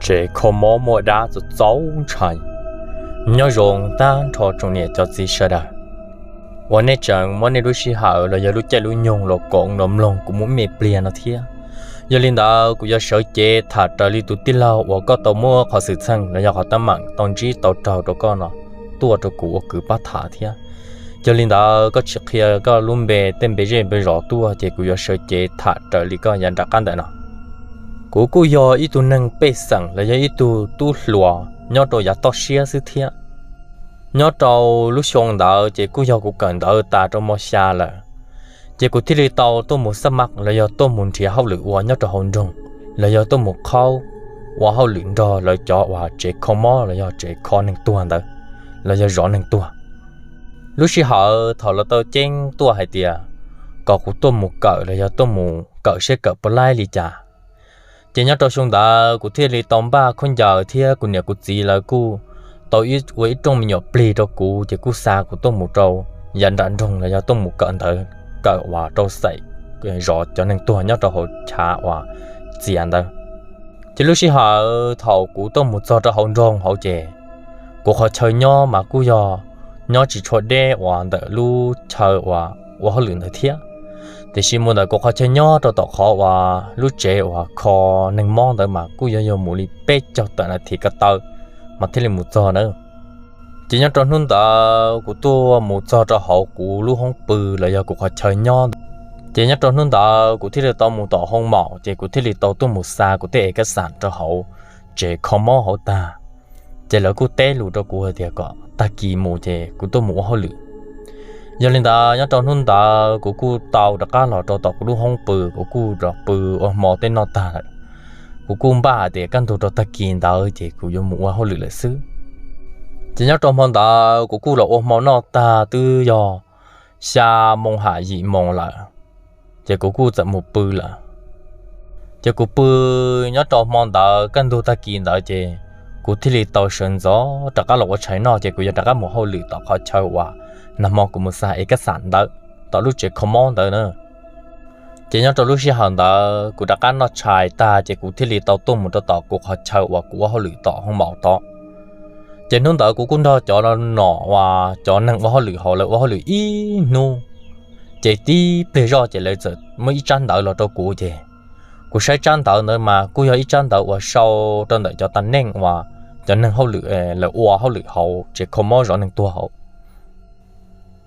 Tsev kho mob muaj dab txaus txaus ntshai. Nyob zoo tag nrho tsoom niam cov txiv sawv daws uas nej tseem muab nej lub sij hawm los yog lub caij lub nyoog los koom los mloog kuv mus me pliag no thiab. Yog li ntawd kuv yuav sawv cev tham raws li tus tij laug uas koj tau muab qhov xwm txheej los yog qhov teeb meem tau ntsib tau raug rau koj no tuaj rau kuv ua kwv pab tham thiab. Yog li ntawd koj tsis qhia koj lub npe tej npe zej npe zos tuaj ces kuv yuav sawv cev tham raws li koj yav nram qab ntawm no. Kuv kuj yog ib tug neeg pej xeem los yog ib tug tub hluas nyob rau yav toj siab xwb thiab. Nyob rau lub xyoo ntawd ces kuj yog kuv kawm ntawv tas rau mos xya lawm, ces kuv thiaj li tau tuaj mus xab maj los yog tuaj mus nrhiav hauj lwm ua nyob rau hauv nroog, los yog tuaj mus qhaub ua hauj lwm nrog lawv cov uas tsev kho mob los yog tsev kho neeg tuag ntawd, los yog zov neeg tuag. Lub sij hawm thaum lawv tau ceeb tuaj hais tias kom kuv tuaj mus kawm los yog tuaj mus kawm seb kawm puas laib li cas. Ces nyob rau xyoo ntawd kuv thiaj li tau npaj khaub ncaws thiab kuv niam kuv txiv lawv kuj tau ua ib rooj me nyuam plig rau kuv ces kuj xa kuv tuaj mus rau yav nram nroog los yog tuaj mus kawm ntawv, kawm uas rau xaim zov cov neeg tuag nyob rau hauv chav uas txias ntawd. Ces lub sij hawm thaum kuv tuaj mus txog rau hauv nroog hauv ces kuv qhov chaw nyob mas kuj yog nyob tsis tshua deb uas ntawm lub chaw uas ua hauj lwm ntawd thiab. Tiam sis mus ntawm kuv qhov chaw nyob rau tom qhov uas lub tsev uas kho neeg mob ntawd mas kuj yog yog mus li peb caug tawm nas this ko taw mas thiaj li mus txog na. Ces nyob rau hnub ntawd kuv tuaj mus txog rau hauv kuv lub hoob pw los yog kuv qhov chaw nyob ntawd. Ces nyob rau hnub ntawd kuv thiaj li tau mus tom hoo maum ces kuv thiaj li tau tuaj mus xa kuv tej ev kab xam rau hauv tsev kho mob hauv tag. Ces lawv kuj teb lus rau kuv hais tias kom tag kis mus ces kuv tuaj mus ua hauj lwm. Yog li ntawd nyob rau hnub ntawd kuv kuj tau rov qab los rau tom kuv lub hoob pw, kuv kuj rov pw ua hmo tej noj tag lawm. Kuv kuj npaj hais tias kaj ntug rau tag kis ntawd ces kuv yuav mus ua hauj lwm lawm xwb. Ces nyob rau hmo ntawd kuv kuj los ua hmo noj tag twb yog xya moo ham yim moo lawm, ces kuv kuj txawm mus pw lawm. Ces kuv pw nyob rau hmo ntawd kaj ntug tag kis ntawd ces kuv thiaj li tau sawv ntxov rov qab los ua tshais noj ces kuv yuav rov qab mus hauj lwm tom qhov chaw uas nag hmo kuv mus xa ev kab xam ntawd, tom lub tsev kho mob ntawd na. Ces nyob rau lub sij hawm ntawd kuv rov qab noj tshais tag ces kuv thiaj li tau tuaj mus rau tom kuv qhov chaw uas kuv ua hauj lwm tom hoo maum tod. Ces hnub ntawd kuv kuj nrog cov nom uas cov neeg ua hauj lwm hauv lawv ua hauj lwm ib hnub. Ces tib pliag zoj ces lawv txawm muab ib tsab ntawv los rau kuv ces kuv saib tsab ntawv ntawd mas kuj yog ib tsab ntawv uas sau rau ntawm cov tas neej uas cov neeg hauj lwm lawv ua hauj lwm hauv tsev kho mob zov neeg tuag hauv.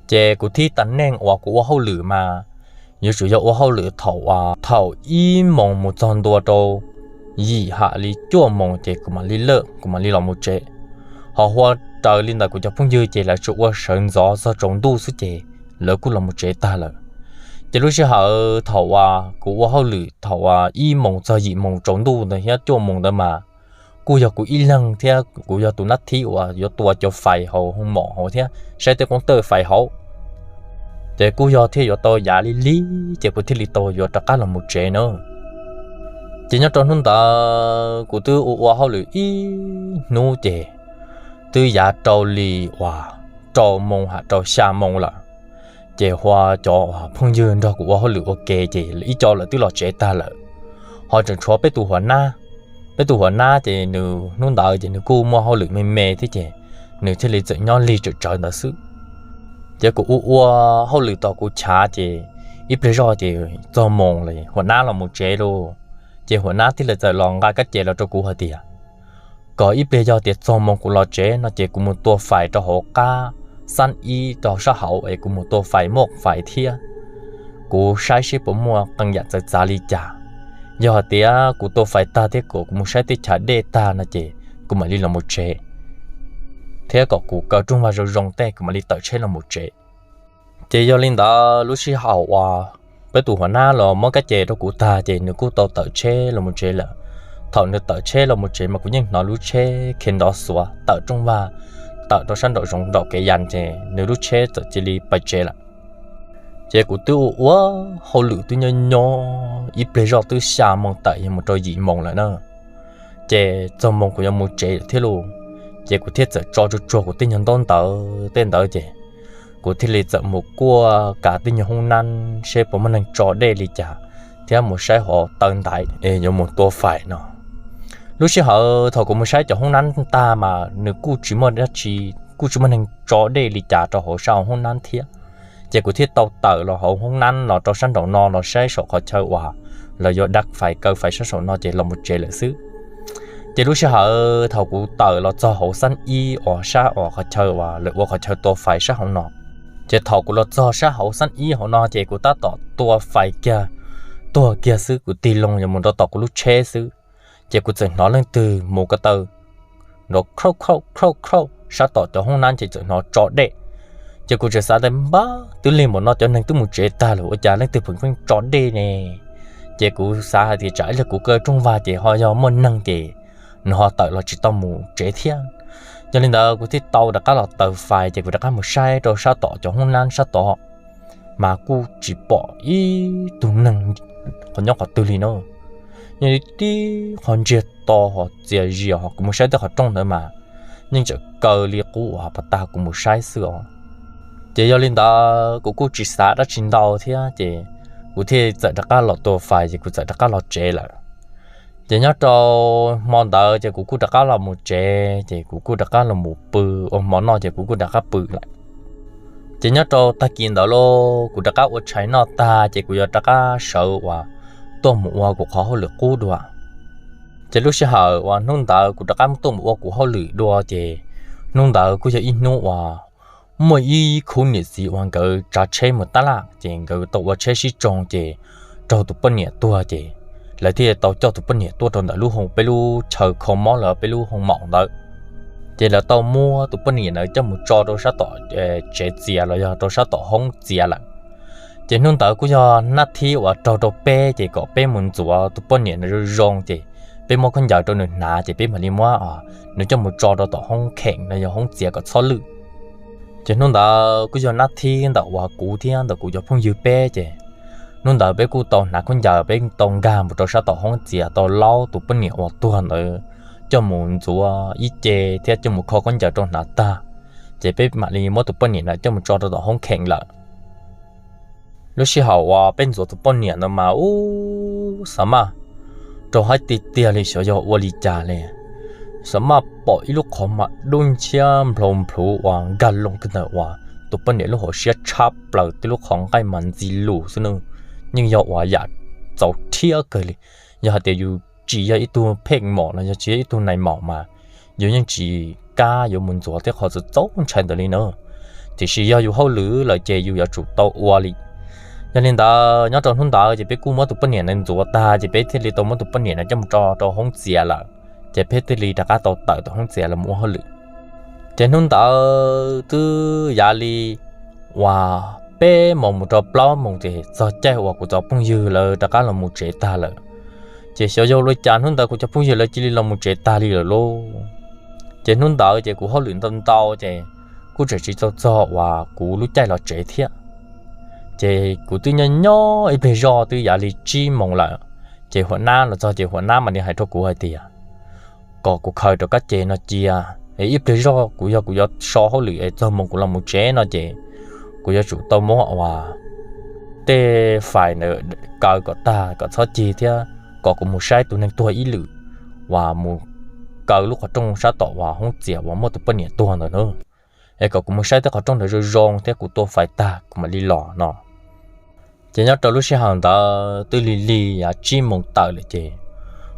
Ces kuv thib tas neej uas kuv ua hauj lwm mas yuav tsum yog ua hauj lwm thaum, thaum ib moos mus txog ntua rau yim ham li cuaj moos ces kuv mam li lawj, kuv mam li los mus tsev. Ho hua raws li ntawm kuv cov phooj ywg ces lawv tsuas ua sawv ntxov txog tsaus ntuj xwb ces lawv kuj los mus tsev tag lawm. Ces lub sij hawm thaum uas kuv ua hauj lwm thaum uas ib moos txog yim moos tsaus ntuj ntawd thiab cuaj moos ntawd mas kuj yog kuv ib leeg thiab kuv yog tus nab thib uas yuav tua cov fais hauv hoo maum hauv thiab saib tej koob tawj fais hauv. Ces kuj yog thiaj yuav tau yav li li, ces kuv thiaj li tau yuav rov qab los mus tsev na. Ces nyob rau hnub ntawd kuv twb ua ua hauj lwm ib hnub ces twb yav rau li uas rau moos ham rau xya moos lawm. Ces hua cov uas phooj ywg nrog kuv ua hauj lwm ua ke ces ib co lawm twb los tsev tag lawm. Ho tseem tshuav peb tus huas nab, peb tus huas nab ces nws hnub ntawd ces nws kuj muaj hauj lwm me me thiab ces nws thiaj li txawm nyob lig tsawm tsawv ntawd xwb. Ces kuv ua ua hauj lwm tom kuv chav ces ib pliag zoj ces txog moos lawm huas nab los mus tsev lauj. Ces huas nab thiaj li txawm los nqa kab ces los rau kuv hais tias kom ib pliag yog tias txog moos kuv los tsev no ces kuv mus tua fais rau hauv qab xab ib rau sab hauv es kuv mus tua fais muaj fais thiab. Kuv saib seb puas muaj qee yam txawv txav li cas. Yog hais tias kuv tua fais tag thiab kom kuv mus saib tej chav dej tag no ces kuv mam li los mus tsev, thiab kom kuv kaw rooj vag zoo zoo tej kuv mam li tawm tsheb los mus tsev. Ces yog li ntawd lub sij hawm uas peb tus huas nab los muab kab ces rau kuv tag ces nws kuj tau tawm tsheb los mus tsev lawm. Thaum nws tawm tsheb los mus tsev mas kuv yeej hnov lub tsheb khiav nrov xuav tawm rooj vag, tawm rau sab nraum zoov nraum kev yas ces nws lub tsheb txawm cia li pais tsev lawm. Ces kuv twb ua ua hauj lwm twb nyob nyob ib pliag zoj twb xya moos tawm yog mus rau yim moos lawm na. Ces txog moos kuv yuav mus tsev lawm thiab lauj. Ces kuv thiaj txawm tso tsuag tsuag kuv tej nyuag ntaub ntawv tej ntawd ces kuv thiaj li txawm mus kuaj kav tej nyuag hoob nab seb puas muaj neeg tso dej li cas, thiab mus saib hov taw ntaiv es yuav mus tua fais no. Lub sij hawm thaum kuv mus saib cov hoob nab tag mas nws kuj tsis muaj dab tsi, kuj tsis muaj neeg tso dej li cas rau hauv sab hauv hoob nab thiab. Ces kuv thiaj tau tawm los hauv hoob nab los rau sab nraum no los saib saum qhov chaw uas lawv yuav dab fais kaw fais sab saum no ces los mus tsev lawm xwb. Ces lub sij hawm thaum kuv tawm los txog hauv xab ib uas sab uas qhov chaw uas lawv ua qhov chaw tua fais sab hauv no, ces thaum kuv los txog sab hauv xab ib hauv no ces kuv tab tom tua fais kiag, tuag kiag xwb, kuv tig loo yuav mus rau tom kuv lub tsheb xwb, ces kuv txawm hnov leej twg mus ko taw nrov khauj khauj khauj khauj sab tom cov hoob nab ces txawm hnov tso dej. Ces kuv txawm xav tias npab twb lig npaum no cov neeg twb mus tsev tag lawm ua cas leej twg pheej pheej tso dej ne? Ces kuv xav hais tias tsam ib pliag kuv kaw rooj vag ces ho yog muaj neeg ces nws ho tawm los tsis tau mus tsev thiab. Yog li ntawd kuv thiaj tau rov qab los taws fais ces kuv rov qab mus saib rau sab tom cov hoob nab sab tod, mas kuj tsis pom ib tug neeg qhov nyob qhov twg li no. Yeej tib qho ntsiag to ho txias zias ho kuv mus saib tej qhov rooj ntawd mas yeej tseem kaw li qub uas pas tag kuv mus saib xwb os. Ces yog li ntawd kuv kuj tsis xav dab tsi ntau thiab ces kuv thiaj txawm rov qab los tua fais ces kuv txawm rov qab los tsev lawm. Ces nyob rau hmo ntawd ces kuv kuj rov qab los mus tsev ces kuv kuj rov qab los mus pw, ua hmo noj ces kuv kuj rov qab pw lawm. Ces nyob rau tag kis ntawd los kuv rov qab ua tshais noj tag ces kuv yuav rov qab sawv uas tuaj mus ua kuv qhov hauj lwm qub dua. Ces lub sij hawm uas hnub ntawd kuv rov qab tuaj mus ua kuv hauj lwm dua ces hnub ntawd kuj yog ib hnub uas muaj ib khub niam txiv uas nkawd tsav tsheb mus tab laj ces nkawd tau ua tsheb sib tsoo ces raug tus poj niam tuag ces lawv thiaj tau coj tus poj niam tuaj rau ntawm lub hoo, peb lub chaw kho mob los peb lub hoo maum ntawd. Ces lawv tau muab tus poj niam ntawd coj mus tso rau sab tom tsev txias los yog rau sab tom hoob txias lawm. Ces hnub ntawd kuj yog nab thib uas raug rau peb ces kom peb mus ntxuav tus poj niam ntawd zoo zoo ces peb muab khaub ncaws rau nws hnav ces peb mam li muab nws coj mus tso rau tom hoob kheem los yog hoob txias kom txhob lwj. Ces hnub ntawd kuj yog nab thib ntawm uas kuv thiab ntawm kuv cov phooj ywg peb ces hnub ntawd peb kuj tau hnav khaub ncaws peb tau nkag mus rau sab tom hoob txias tau laub tus poj niam uas tuag ntawd coj mus ntxuav ib ce thiab coj mus kho khaub ncaws rau hnav tag, ces peb mam li muab tus poj niam ntawd coj mus tso rau tom hoob kheem lawm. Lub sij hawm uas peb ntxuav tus poj niam ntawd mas ub xav maj rau hais tiag tiag li xyov yog ua li cas li. Xav maj pom ib lub qhov mas dub ntshiab nplhau nplhuv uas nkag loo kiag ntawm uas tus poj niam lub hauv siab tshab plaws, tej lub qhov nqaij mas ntxi lus xwb na, yeej yog uas yam txaus rhiab kawg li. Yog hais tias yus tsis yog ib tug pheej maum los yog tsis yog ib tug nai maum mas yus yeej tsis kam yuav mus ntxuav tej qhov txaus txaus ntshai ntawd li na, tiam sis yog yus hauj lwm lawm ces yus yuav tsum tau ua li. Yog li ntawd nyob rau hnub ntawd ces peb kuj muab tus poj niam ntawd ntxuav tag ces peb thiaj li tau muab tus poj niam ntawd coj mus tso rau hoob txias lawm, ces peb thiaj li rov qab tau tawm tom hoob txias los mus ua hauj lwm. Ces hnub ntawd twb yav li uas peb moos mus rau plaub moos ces txog caij uas kuv cov phooj ywg lawv rov qab los mus tsev tag lawm. Ces xyov yog ua li cas hnub ntawd kuv cov phooj ywg lawv cia li los mus tsev tag li lawm lauj. Ces hnub ntawd ces kuv hauj lwm ntau ntau ces kuj tseem tsis tau txog uas kuv lub caij los tsev thiab. Ces kuv twb nyob nyob ib pliag zoj twb yav li tsib moos lawm, ces huam nab los txog ces huam nab mam li hais rau kuv hais tias kom kuv khaws rov qab ces no cia, es ib pliag zoj kuv yog kuv yuav so hauj lwm es txog moos kuv los mus tsev no ces kuv yuav tsum tau muab uas tej fais ntawd kaw kom tag kom txhob cig thiab kom kuv mus saib tus neeg tuag ib lwm uas mus kaw lub qhov rooj sab tom uas hoob txias uas muaj tus poj niam tuag ntawd na, es kom kuv mus saib tej qhov rooj ntawd zoo zoo thiab kuv tua fais tag kuv mam li los no. Ces nyob rau lub sij hawm ntawd twb lig lig yav tsib moos tawm lawm ces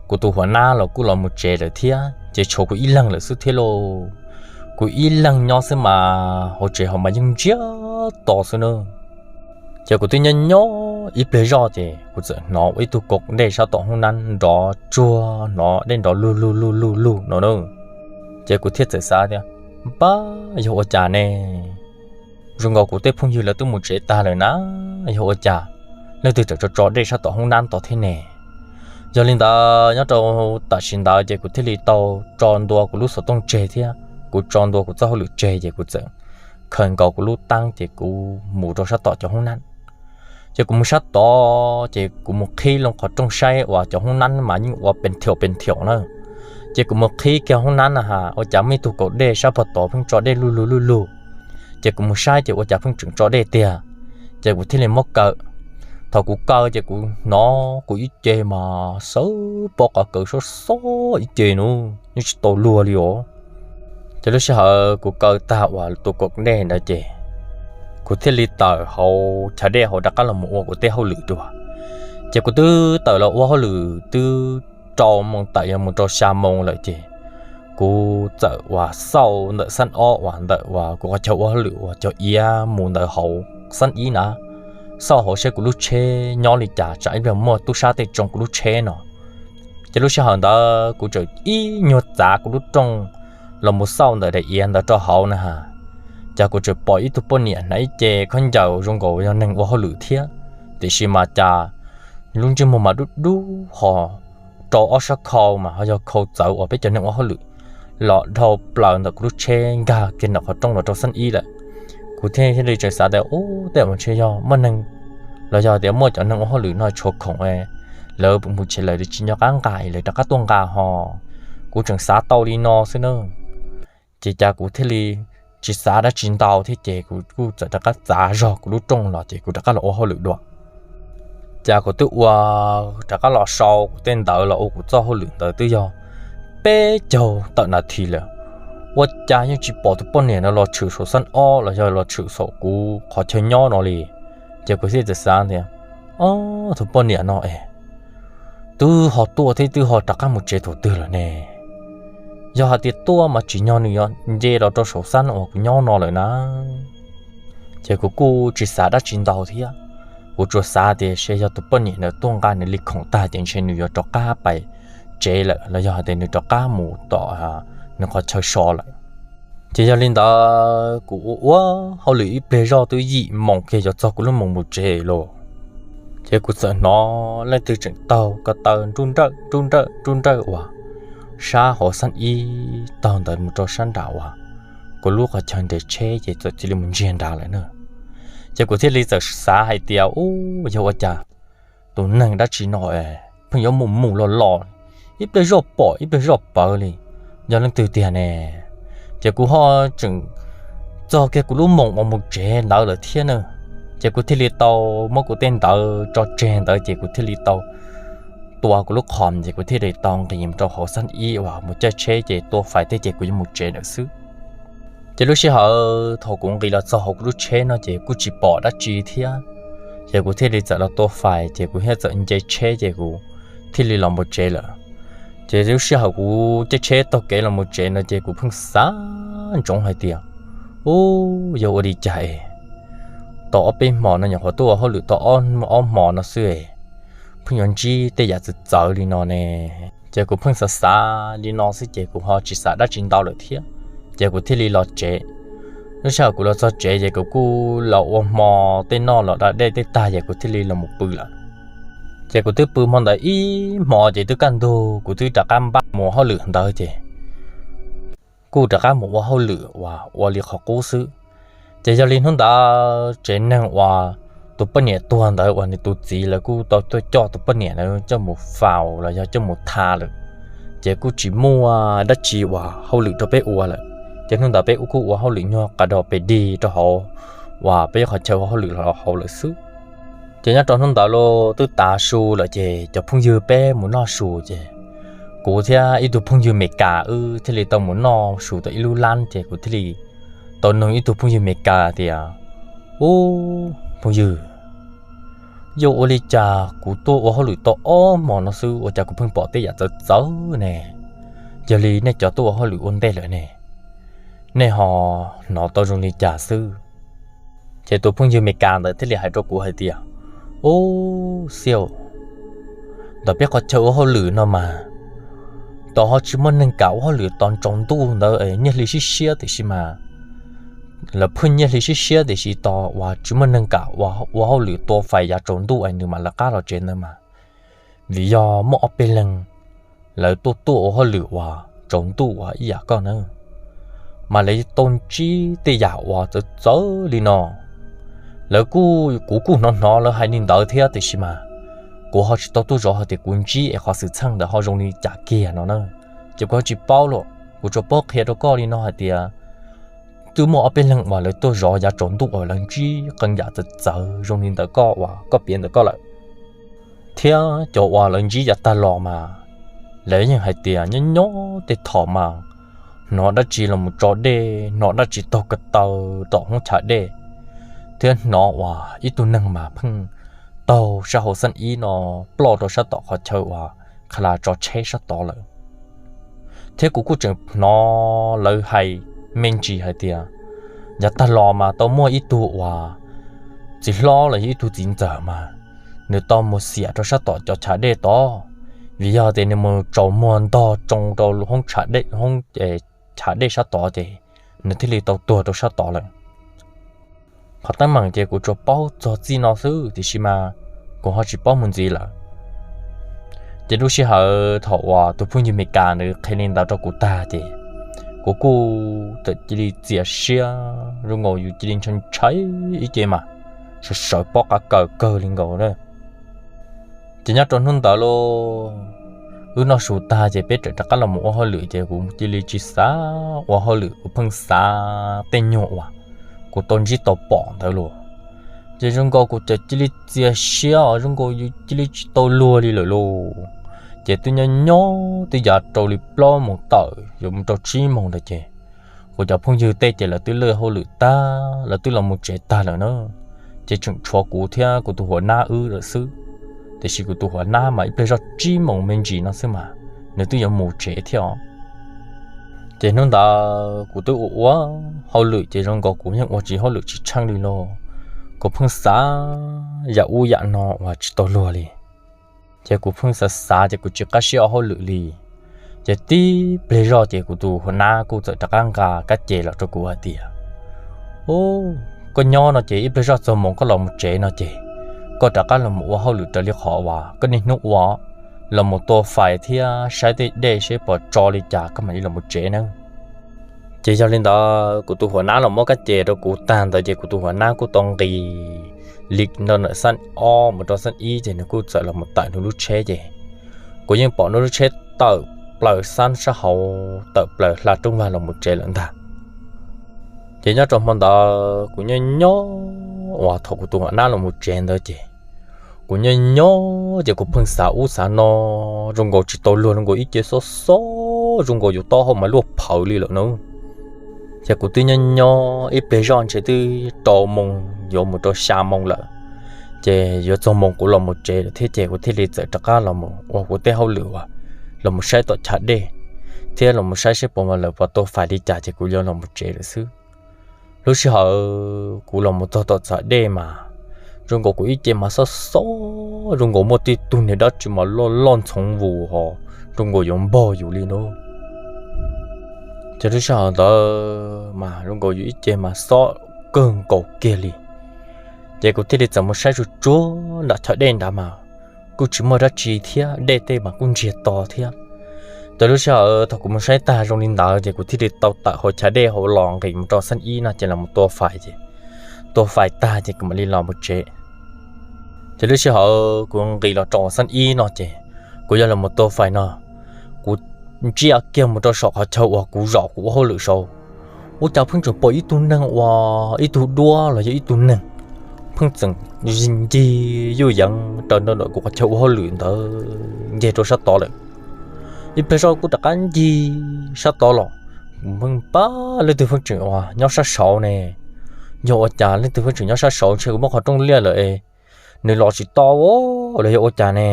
kuv tus huam nab los kuj los mus tsev lawm thiab ces tshuav kuv ib leeg lawm xwb thiab lauj. Kuv ib leeg nyob xwb mas hauv tsev hauv mas yeej ntsiag to xwb na. Ces kuv twb nyob nyob ib pliag zoj ces kuv txawm hnov ib tug kaus dej sab tom hoob nab nrov tsuag, hnov dej nrov lug lug lug lug lug no na. Ces kuv thiaj txawm xav tias, npab, yog ua cas ne? Zoo nkaus kuv tej phooj ywg lawv twb mus tsev tag lawm na, yog ua cas leej twg tseem tso tso dej sab tom hoob nab tod thiab ne? Yog li ntawd nyob rau tam sim ntawd ces kuv thiaj li tau tso ntua kuv lub xov tooj tseg thiab kuv tso ntua kuv txoj hauj lwm tseg ces kuv txawm khaws nkaus kuv lub teeb ces kuv mus rau sab tom cov hoob nab. Ces kuv mus sab tod ces kuv mus qhib loo qhov rooj saib uas cov hoob nab mas yeej ua pes thiaum pes thiaum na. Ces kuv mus qhib kiag hoob nab na has ua cas muaj ib tug kaus dej sab pog tod pheej tso dej luj lug luj lug. Ces kuv mus saib ces ua cas pheej tseem tso dej tiag. Ces kuv thiaj li muab kaw, Thaum kuv kaw ces kuv hnov kuv ib ce mas sawv pob qhov kaw xob xob ib ce nub yeej tsis tau luag li os. Ces lub sij hawm kuv kaw tag uas tus kaum dej ntawd ces kuv thiaj li tawm hauv chav dej hauv rov qab los mus ua kuv tej hauj lwm dua. Ces kuv twb tawm los ua hauj lwm twb rau moos tawm yuav mus rau xya moos lawm ces kuv txawm uas xauj ntawm xab ob uas ntawm uas kuv qhov chaw ua hauj lwm uas cov iav mus ntawd hauv xab ib na, xauj hauv saib kuv lub tsheb nyob li cas tsam ib pliag muaj tub sab tej tsoo kuv lub tsheb no. Ces lub sij hawm ntawd kuv txawm ib nyuag txav kuv lub rooj los mus xauj ntawm daim iav ntawd rau hauv na ha. Ces kuv txawm pom ib tug poj niam hnav ib ce khaub ncaws zoo nkaus yog neeg ua hauj lwm thiab, tiam sis mas cas lub ntsej muag mas dub dub ho rau ob sab khau mas ho yog khau txawv uas peb cov neeg ua hauj lwm los dhau plaws ntawm kuv lub tsheb nkag kiag ntawm qhov rooj los rau xab ib lawm. Kuv thiaj li tseem xav tias ub tej zaum ntshe yog muaj neeg los yog tias muaj cov neeg ua hauj lwm no tshuav khoom, lawv mus tsev lawm tsis nco qab nqa es lawv rov qab tuaj nqa ho. Kuv tseem xav tau li no xwb na. Ces cas kuv thiaj li tsis xav dab tsi ntau thiab ces kuv kuj txawm rov qab txav zog kuv lub rooj los ces kuv rov qab los ua hauj lwm dua. Ces kuv twb ua rov qab los sau kuv tej ntawv los ua kuv txoj hauj lwm ntawd twb yog peb caug tawm nas this lawm, ua cas yeej tsis pom tus poj niam no los tshwm saum xab ob los yog los tshwm saum kuv qhov chaw nyob no li. Ces kuv thiaj txawm xav tias, ob, tus poj niam no es twb ho tuaj thiab twb ho rov qab mus tsev thaum twg lawm ne? Yog hais tias tuaj mas tsim nyog nws yuav nce los rau saum xab uas kuv nyob no lawm na. Ces kuv kuj tsis xav dab tsi ntau thiab, kuv tsuas xav tias seb yog tus poj niam ntawd tuaj nqa nws li khoom tag ces ntshe nws yuav rov qab pais tsev lawm los yog hais tias nws rov qab mus tom nws qhov chaw so lawm. Ces yog li ntawd kuv ua ua hauj lwm ib pliag zoj twb yim moos kiag yuav txog kuv lub moos mus tsev lauj. Ces kuv txawm hnov leej twg tseem taug ko taw nruj nrawj nruj nrawj nruj nrawj uas sab hauv xab ib taug ntawd mus rau sab nram uas kuv lub qhov chaw nres tsheb ces txawm cia li mus ntsiag nrad lawm na. Ces kuv thiaj li txawm xav hais tias, ub, yog ua cas tus neeg dab tsi no pheej yuav mus mus los los, ib pliag zoj pom ib pliag zoj pawv li, yog leej twg tiag ne? Ces kuv ho tseem txog kiag kuv lub moos uas mus tsev ntawd lawm thiab na. Ces kuv thiaj li tau muab kuv tej ntawv tso tseg ntawd ces kuv thiaj li tau tua kuv lub qhom ces kuv thiaj li tau nqis rau hauv xab ib uas mus caij tsheb ces tua fais thiab ces kuv yuav mus tsev lawm xwb. Ces lub sij hawm thaum kuv nqis los txog hauv kuv lub tsheb no ces kuj tsis pom dab tsi thiab, ces kuv thiaj li txawm los tua fais ces kuv thiaj txawm nce tsheb ces kuv thiaj li los mus tsev lawm. Ces lub sij hawm kuv caij tsheb taug kev los mus tsev no ces kuv pheej xav ntsoov hais tias, ub, yog ua li cas es tau ob peb hmo no nyuam qhuav tuaj ua hauj lwm tau ob hmo no xwb es pheej yuav ntsib tej yam txawv txawv li no ne. Ces kuv pheej xav xav li no xwb ces kuv ho tsis xav dab tsi ntau lawm thiab, ces kuv thiaj li los tsev. Lub sij hawm kuv los txog tsev ces kuv kuj los ua hmo tej noj los da dej tej tag ces kuv thiaj li los mus pw lawm. Ces kuv twb pw hmo ntawd ib hmo ces twb kaj ntug kuv twb rov qab npaj mus hauj lwm ntawd ces kuj rov qab mus ua hauj lwm uas ua li qhov qub xwb. Ces yog li hnub ntawd tsev neeg uas tus poj niam tuag ntawd uas nws tus txiv lawv kuj tau tuaj coj tus poj niam ntawd coj mus faus los yog coj mus tha lawm, ces kuj tsis muaj dab tsi uas hauj lwm rau peb ua lawm. Ces hnub ntawd peb kuj ua hauj lwm nyuag qas dos pes dig rau hauv uas peb qhov chaw ua hauj lwm los hauv lawm xwb. Ces nyob rau hnub ntawd los twb tav su lawm ces cov phooj ywg peb mus noj su ces kuv thiab ib tug phooj ywg Meskas wb thiaj li tau mus noj su tau ib lub lab ces kuv thiaj li tau nug ib tug phooj ywg Meskas tias, ub, phooj ywg, yog ua li cas kuv tuaj ua hauj lwm tau ob hmo no xwb ua cas kuv pheej pom tej yam txawv txawv ne? Yog li nej cov tuaj ua hauj lwm ua ntej lawm ne, nej ho hnov tau zoo li cas xwb? Ces tus phooj ywg Meskas ntawd thiaj li hais rau kuv hais tias, ub, xiaj, ntawm peb qhov chaw ua hauj lwm no mas tos ho tsis muaj neeg kam ua hauj lwm tos tsaus ntuj ntawd nyiaj hli siab siab tiam sis mas lawv pheej nyiaj hli siab siab tiam sis tos uas tsis muaj neeg kam ua hauj lwm tua fais yav tsaus ntuj es nws mam lawv qab los tsev ntawd mas, vim yog muaj ob peb leeg lawv tuaj tuaj ua hauj lwm uas tsaus ntuj uas ib yam koj na, mas lawv tau ntsib tej yam uas txawv txawv li no. Lawv kuj, kuv kuj hnov hnov lawv hais li ntawd thiab tiam sis mas kuv ho tsis tau tuaj zov hais tias kuv ntsib es qhov xwm txheej ntawd ho zoo li cas kiag no na. Ces kuv ho tsis paub los kuv tsuas paub qhia rau koj li no hais tias twb muaj ob peb leeg uas lawv tuaj zov yav tsaus ntuj uas lawv ntsib qee yam txawv txawv zoo li ntawm koj uas koj piav ntawm koj lawm. Thiab cov uas lawv ntsib yav tag los mas lawv yeej hais tias nyob nyob tej thaum mas hnov dab tsi los mus tso dej, hnov dab tsi taug ko taw tom hoob chav dej, thiab hnov uas ib tug neeg mas pheej taug sab hauv xab ib no ploj rau sab tom qhov chaw uas kha la tso tsheb sab tod lawm. Thiab kuv kuj tseem hnov lawv hais me ntsis hais tias yav tag los mas tau muaj ib tug uas txiv hlob los yog ib tug txiv ntxawm mas nws tau mus xiam rau sab tom cov chav dej tod, vim yog tias nws mus tsaus muag ntog tsoo rau hoob chav dej sab tod ces nws thiaj li tau tuag rau sab tod lawm. Qhov teeb meem ces kuv tsuas paub txog txij no xwb tiam sis mas kuv ho tsis paub mus ntxiv lawm. Ces lub sij hawm thaum uas tus phooj ywg Meskas nws qhia li ntawd rau kuv tag ces kuv kuj txawm cia li txias siab, zoo nkaus yus cia li ntshai ntshai ib ce mas sawv sawv pob qa kawg kawg li nkaus na. Ces nyob rau hnub ntawd los wb noj su tag ces peb tseem rov qab los mus ua hauj lwm ces kuv cia li tsis xav ua hauj lwm, kuv pheej xav tej nyuag uas kuv tau ntsib tau pom ntawd los. Ces zoo nkaus kuv txawm cia li txias siab os, zoo nkaus yus cia li tsis tau luag li lawm lauj. Ces twb nyob nyob twb yav rau li plaub moos tawm yuav mus rau tsib moos ntawd ces kuv cov phooj ywg tej ces lawv twb lig hauj lwm tag, lawv twb los mus tsev tag lawm na. Ces tseem tshuav kuv thiab kuv tus huas nab wb lawm xwb. Tiam sis kuv tus huas nab mas ib pliag zoj tsib moos me ntsis no xwb mas nws twb yuav mus tsev thiab os. Ces hnub ntawd kuv twb ua ua hauj lwm ces zoo nkaus kuv yeej ua tsis hauj lwm tsis tsheej li los, kuv pheej xav yam ub yam no uas tsis tau luag li. Ces kuv pheej xav xav ces kuv tsis qab siab ua hauj lwm li. Ces tib pliag zoj ces kuv tus huas nab kuj txawm rov qab nqa kab ces los rau kuv hais tias, Ub, koj nyob no ces ib pliag zoj txog moos koj los mus tsev no ces koj rov qab los mus ua hauj lwm raws li qhov uas koj niaj hnub ua, los mus tua fais thiab saib tej dej seb puas tso li cas koj mam li los mus tsev nawb. Ces yog li ntawd kuv tus huas nab los muab kab ces rau kuv tag ntawd ces kuv tus huas nab kuj tau nqis li nram xab ob mus rau xab ib ces nws kuj txawm los mus tawm nws lub tsheb ces kuv yeej pom nws lub tsheb tawm plaws xab sab hauv tawm plaws hla rooj vag los mus tsev lawm ntag. Ces nyob rau hmo ntawd kuv nyob nyob uas thaum kuv tus huas nab los mus tsev ntawd ces kuv nyob nyob ces kuv pheej xav ub xav no, zoo nkaus tsis tau luag, zoo nkaus ib ce xob xob, zoo nkaus yus taub hau mas luaj phawv li lawm na. Ces kuv twb nyob nyob ib pliag zoj ntshe twb rau moos yuav mus rau xya moos lawm, ces yuav txog moos kuv los mus tsev lawm thiab ces kuv thiaj li txawm rov qab los mus ua kuv tej hauj lwm uas los mus saib tom chav dej thiab los mus saib seb puas mas lawv puas tua fais li cas ces kuv yuav los mus tsev lawm xwb. Lub sij hawm kuv los mus txog tom chav dej mas zoo nkaus kuv ib ce mas xob xob, zoo nkaus muaj tej tug niag dab tsi mas loj loj ntxhoov vus ho zoo nkaus yuav npog yus li na. Ces lub sij hawm ntawd mas zoo nkaus yus ib ce mas xob kawg nkaus kiag li. Ces kuv thiaj li txawm mus saib tsuag tsuag nram chav dej nrad mas kuj tsis muaj dab tsi thiab, dej tej mas kuj ntsiag to thiab. Ces lub sij hawm thaum kuv mus saib tag zoo li ntawd ces kuv thiaj li tau tawm hauv chav dej hauv los nqis mus rau xab ib no ces los mus tua fais ces tua fais tag ces kuv mam li los mus tsev. Ces lub sij hawm kuv nqis los rau xab ib no ces kuv yuav los mus tua fais no, kuv ntsia kiag mus rau saum qhov chaw uas kuv zaum kuv ua hauj lwm saud, ua cas pheej tseem pom ib tug neeg uas ib tug duab los yog ib tug neeg pheej tseem ncig yuj yeev raws ntawm kuv qhov chaw ua hauj lwm ntawd ncig rau sab tod lawm. Ib pliag zoj kuj rov qab ncig sab tod los, kuv pheej pab leej twg pheej tseem uas nyob sab saud ne. Yog ua cas leej twg pheej tseem nyob sab saud, ntshe kuv muab qhov rooj liaj lawm es nws los tsis tau los yog ua cas ne?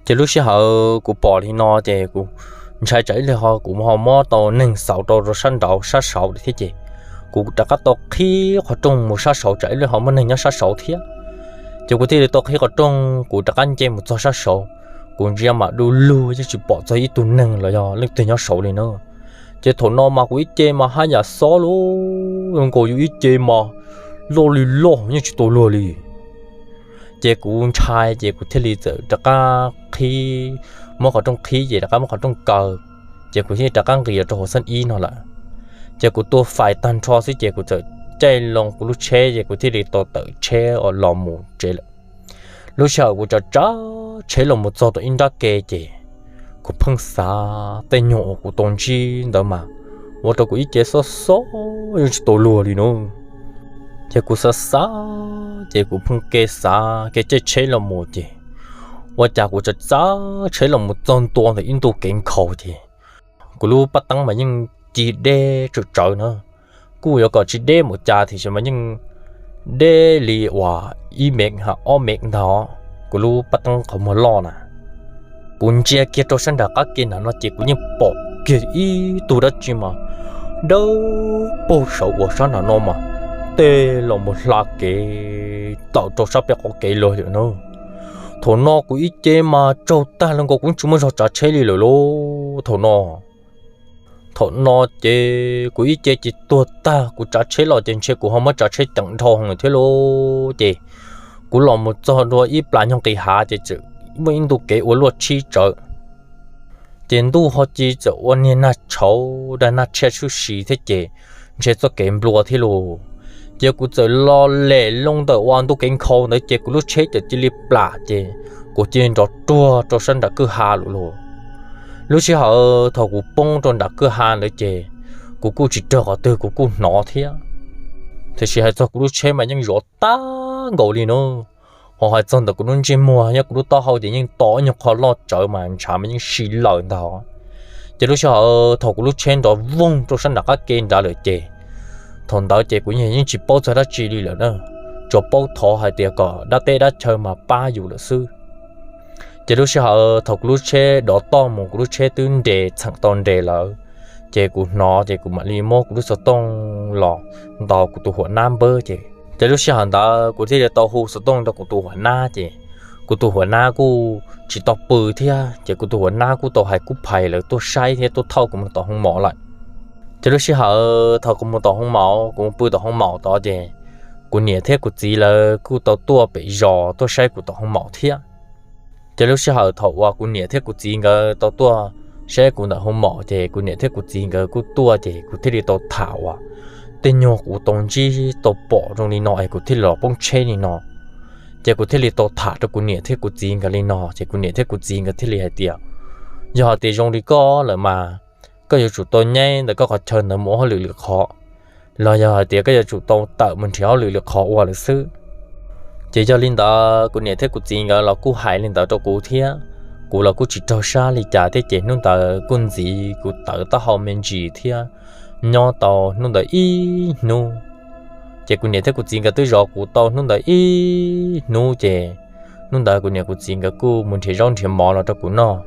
Ces lub sij hawm kuv pom li no ces kuv ntshai tsam ib pliag ho kuv ho muab tau neeg xauv rau sab nraud sab saud thiab ces kuv rov qab tau qhib qhov rooj mus sab saud tsam ib pliag ho muaj neeg nyob sab saud thiab. Ces kuv thiaj li tau qhib qhov rooj kuv rov qab nce mus txog sab saud. Kuv ntsia mas du lug yeej tsis pom txog ib tug neeg los yog leej twg nyob saud li na. Ces thaum no mas kuv ib ce mas haj yam xob lawm, nkaus yus ib ce mas loj li loj yeej tsis tau luag li. Ces kuv ntshai ces kuv thiaj li txawm rov qab qhib, muab qhov rooj qhib ces rov qab muab qhov rooj kaw, ces kuv thiaj li rov qab nqis rau hauv xab ib no lawm. Ces kuv tua fais tag nrho xwb ces kuv txawm caij loo kuv lub tsheb ces kuv thiaj li tau tawm tsheb los mus tsev lawm. Lub sij hawm kuv tsav tsav tsheb los mus txog tom ib nrab ke ces kuv pheej xav tej nyuag uas kuv tau ntsib ntawd mas ua rau kuv ib ce xob xob yeej tsis tau luag li no. Ces kuv xav xav ces kuv pheej ke xav ke caij tsheb los mus ces ua cas kuv txawm txav tsheb los mus txog ntua ntawm ib ntu kev nkhaus ces kuv lub paj teeb mas yeej ci deb tsawv tsawv na. Kuj yuav kom tsis deb mus cas tiam sis mas yeej deb li uas ib mev ha ob mev ntag. Kuv lub paj teeb qhov muag loj na, kuv ntsia kiag rau sab nram qab ke nram no ces kuv yeej pom kiag ib tug dab tsi mas dawb paug saud uas sab nram no mas tej los mus hla kev tawm rau sab peb qhov kev los lawm na. Thaum no kuv ib ce mas tsaug tag li nkaus kuv tsis muaj zog tsav tsheb li lawm lauj. Thaum no thaum no ces kuv ib ce ces tuag tag, kuv tsav tsheb los ces ntshe kuv ho muab tsav tsheb ceem dhau heev lawm thiab lauj. Ces kuv los mus txog dua ib plas nyog nqis hav ces txawm muaj ib ntu kev ua luaj tshib tsawv. Ces ntuj ho ci txawm ua niag nag tshauv dag nag tshiab sub si thiab ces ntshe txoj kev nplua thiab lauj. Ces kuv txawm los lem loo ntawm ua ntu kev nkhaus ntawd ces kuv lub tsheb txawm cia li plam ces kuv cia li nrov ruag rau sab nram kwj ha lawm lauj. Lub sij hawm thaum kuv poob rau nram kwj ha ntawd ces kuv kuj tsis raug qhov twg kuv kuj hnov thiab. Tiam sis hais txog kuv lub tsheb mas yeej zov tag nkaus li no. Ho hais txog ntawm kuv lub ntsej muag nyob kuv lub taub hau ces yeej to ib nyuag qho loj tsawv mas ntshav mas yeej si lawm ntag. Ces lub sij hawm thaum kuv lub tsheb nrov voog rau sab nram qab ke nrad lawm ces thaum ntawd ces kuv yeej tsis paub txog dab tsi li lawm na, tsuas paub thov hais tias kom dab teb dab chaw mas pab yus lawm xwb. Ces lub sij hawm thaum kuv lub tsheb dov toj mus kuv lub tsheb twb nres txheem tau nres lawm, ces kuv hnov ces kuv mam li muab kuv lub xov tooj los ntaus kuv tus huam nab npawb ces ces lub sij hawm ntawd kuv thiaj li tau hu xov tooj rau kuv tus huam nab ces kuv tus huam nab kuj tsis tau pw thiab ces kuv tus huam nab kuj tau hais kub phais lawv tuaj saib thiab tuaj thauj kuv mus tom hoo mom lawm. Ces lub sij hawm thaum kuv mus tom hoo mom, kuv mus pw tom hoo mom tod ces kuv niam thiab kuv txiv lawv kuj tau tuaj pem zos tuaj saib kuv tom hoo mom thiab. Ces lub sij hawm thaum uas kuv niam thiab kuv txiv nkawd tau tuaj saib kuv ntawm hoo mom ces kuv niam thiab kuv txiv nkawd kuj tuaj ces kuv thiaj li tau tham uas tej nyuag kuv tau ntsib tau pom zoo li no es kuv thiaj li los poob tsheb li no. Ces kuv thiaj li tau tham rau kuv niam thiab kuv txiv nkawd li no ces kuv niam thiab kuv txiv nkawd thiaj li hais tias, yog hais tias zoo li koj lawm mas koj yuav tsum tau nyaib ntawm koj qhov chaw ntawd mus ua hauj lwm lwm qhov, los yog hais tias koj yuav tsum tau tawm mus nrhiav hauj lwm lwm qhov ua lawm xwb. Ces yog li ntawd kuv niam thiab kuv txiv nkawd los kuj hais li ntawd rau kuv thiab, kuv los kuj tsis raug sab li cas thiab ces hnub ntawd kuj ntxiv kuv tawv taub hau me ntsis thiab nyob tau hnub ntawd ib hnub. Ces kuv niam thiab kuv txiv nkawd twb zov kuv tau hnub ntawd ib hnub ces hnub ntawd kuv niam kuv txiv nkawd kuj mus nrhiav zaub nrhiav mov los rau kuv noj.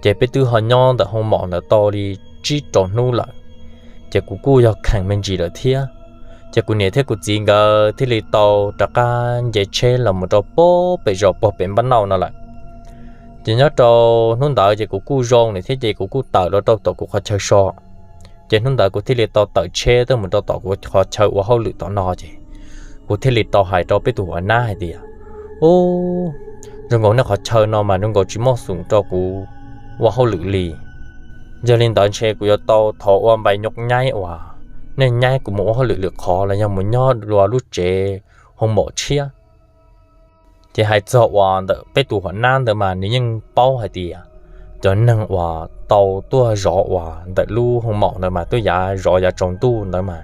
Ces peb twb ho nyob ntawm hoo mom ntawd tau li tsib rau hnub lawm, ces kuv kuj yog kheem me ntsis lawm thiab. Ces kuv niam thiab kuv txiv nkawd thiaj li tau rov qab nce tsheb los mus rau pem zos pog pem npab nauj no lawm. Ces nyob rau hnub ntawd ces kuv kuj zoo lawm thiab ces kuv kuj tawm los rau tom kuv qhov chaw so. Ces hnub ntawd kuv thiaj li tau tawm tsheb tuaj mus rau tom kuv qhov chaw ua hauj lwm tom no ces kuv thiaj li tau hais rau peb tus huam nab hais tias, ub, zoo nkaus nej qhov chaw no mas zoo nkaus tsis muaj xoom rau kuv ua hauj lwm li. Yog li ntawd ntshe kuv yuav tau thov ua npais nyuj nyaib uas nej nyaib kuv mus ua hauj lwm lwm qhov los yog mus nyob dua lub tsev hoo mom tshiab. Ces hais txog uas ntawm peb tus huam nab ntawd mas nws yeej paub hais tias cov neeg uas tau tuaj zov uas ntawm lub hoo mom ntawd mas tuaj yav zov yav tsaus ntuj ntawd mas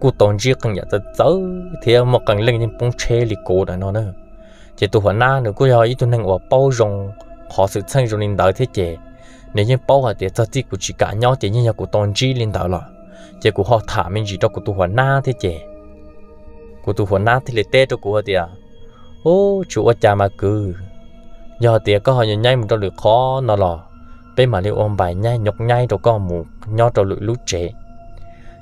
kuj tau ntsib qee yam txawv txawv thiab muaj qee leej yeej poob tsheb li kuv ntawm no na. Ces tus huam nab nws kuj yog ib tug neeg uas paub zoo qhov xwm txheej zoo li ntawd thiab ces nws yeej paub hais tias txog txij kuv tsis kam nyob ces yeej yog kuv tau ntsib li ntawd lawm. Ces kuv ho tham me ntsis rau kuv tus huam nab thiab ces kuv tus huam nab thiaj li teb rau kuv hais tias, ub, tsis ua cas mas kwv, yog hais tias koj ho yuav nyaib mus rau lwm qhov no los peb mam li ua npais nyaib nyuj nyaib rau koj mus nyob rau lwm lub tsev.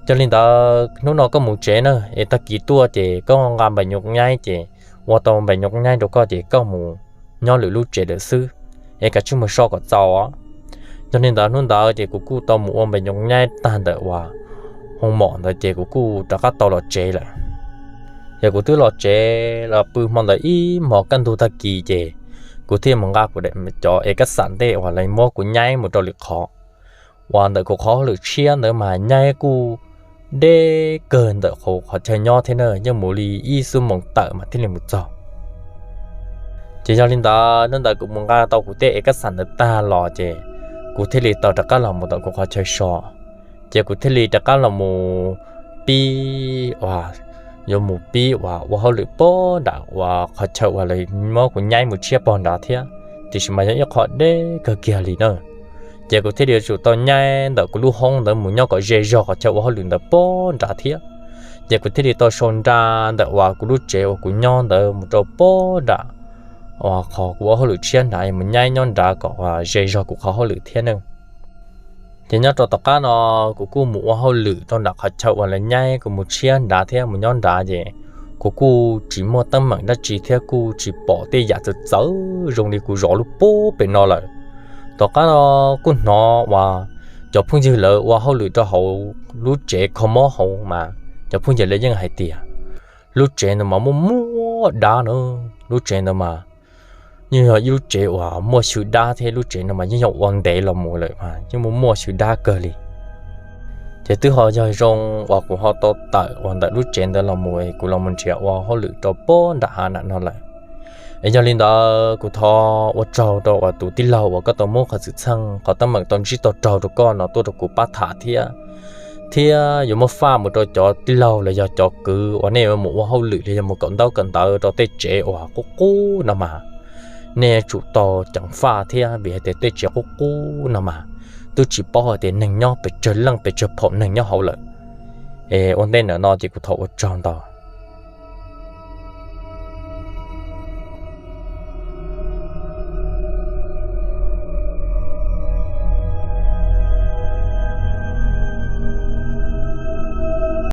Yog li ntawd hnub no koj mus tsev na es tag kis tuaj ces koj nqa npais nyuj nyaib ces ua tau npais nyuj nyaib rau koj ces koj mus nyob lwm lub tsev lawm xwb, es kav tsij mus so kom txaus os. Yog li ntawd hnub ntawd ces kuv kuj tau mus ua npais nyuj nyaib tag ntawm uas hoo mom ntawd ces kuv kuj rov qab tau los tsev lawm. Ces kuv twb los tsev los pw hmo ntawd ib hmos kaj ntug tag kis ces kuv thiaj mus nqa kuv daim cov ev kab xam ntej uas lawv muab kuv nyaib mus rau lwm qhov. Uas ntawm kuv qhov hauj lwm tshiab ntawd mas nyaib kuj deb kawg ntawm qhov chaw nyob thiab na, yeej mus li ib xuab moos tawm mas thiaj li mus txog. Ces yog li ntawd hnub ntawd kuv mus nqa tau kuv tej ev kab xam ntawd tag los ces kuv thiaj li tau rov qab los mus tom kuv qhov chaw so. Ces kuv thiaj li rov qab los mus pib uas, yuav mus pib uas ua hauj lwm pog nram uas qhov chaw uas lawv muab kuv nyaib mus tshiab pog nrad thiab, tiam sis mas yog ib qho deb kawg kiag li na. Ces kuv thiaj li yuav tsum tau nyaib ntawm kuv lub hoob ntawd mus nyob kom ze zog qhov chaw ua hauj lwm ntawd pog nrad thiab. Ces kuv thiaj li tau sau nra ntawm uas kuv lub tsev uas kuv nyob ntawd mus rau pog nram uas qhov kuv ua hauj lwm tshiab nrad, mus nyaib nyob nrad kom uas ze zog kuv qhov hauj lwm thiab ne. Ces nyob rau tom qab no, kuv kuj mus ua hauj lwm rau nram qhov chaw uas lawv nyaib kuv mus tshiab nrad thiab mus nyob nrad ces kuv kuj tsis muaj teeb meem dab tsi thiab kuj tsis pom tej yam txawv txawv zoo li kuv zov lub pub pem no lawm. Tom qab no kuj hnov uas cov phooj ywg lawv ua hauj lwm rau hauv lub tsev kho mob hauv mas cov phooj ywg lawv yeej hais tias lub tsev ntawd mas muaj muaj dab na. Lub tsev ntawd mas yeej yog ib lub tsev uas muaj xyw dab thiab lub tsev no mas yeej yog ua ntev los mus lawm mas yeej muaj muaj xyw dab kawg li. Ces twb ho yog zoo uas kuv ho tau tawm uas ntawm lub tsev ntawd los mus, kuv los mus nrhiav ua hauj lwm rau pog nram hav nram no lawm. Es yog li ntawd kuv thov ua tsaug rau uas tus tij laug uas koj tau muab qhov xwm txheej qhov teeb meem tau ntsib tau raug rau koj no tuaj rau kuv pab tham thiab, thiab yuav muab faj mus rau cov tij laug los yog cov kwv uas nej yuav mus ua hauj lwm los yog mus kawm ntaub kawm ntawv rau tej tsev uas qub qub no mas nej tsum tau ceev faj thiab, vim hais tias tej tsev qub qub no mas twb tsis paub hais tias neeg nyob pes tsawg leej pes tsawg phaum neeg nyob hauv lawm. Es ua ntej ntawm no ces kuv thov ua tsaug ntau.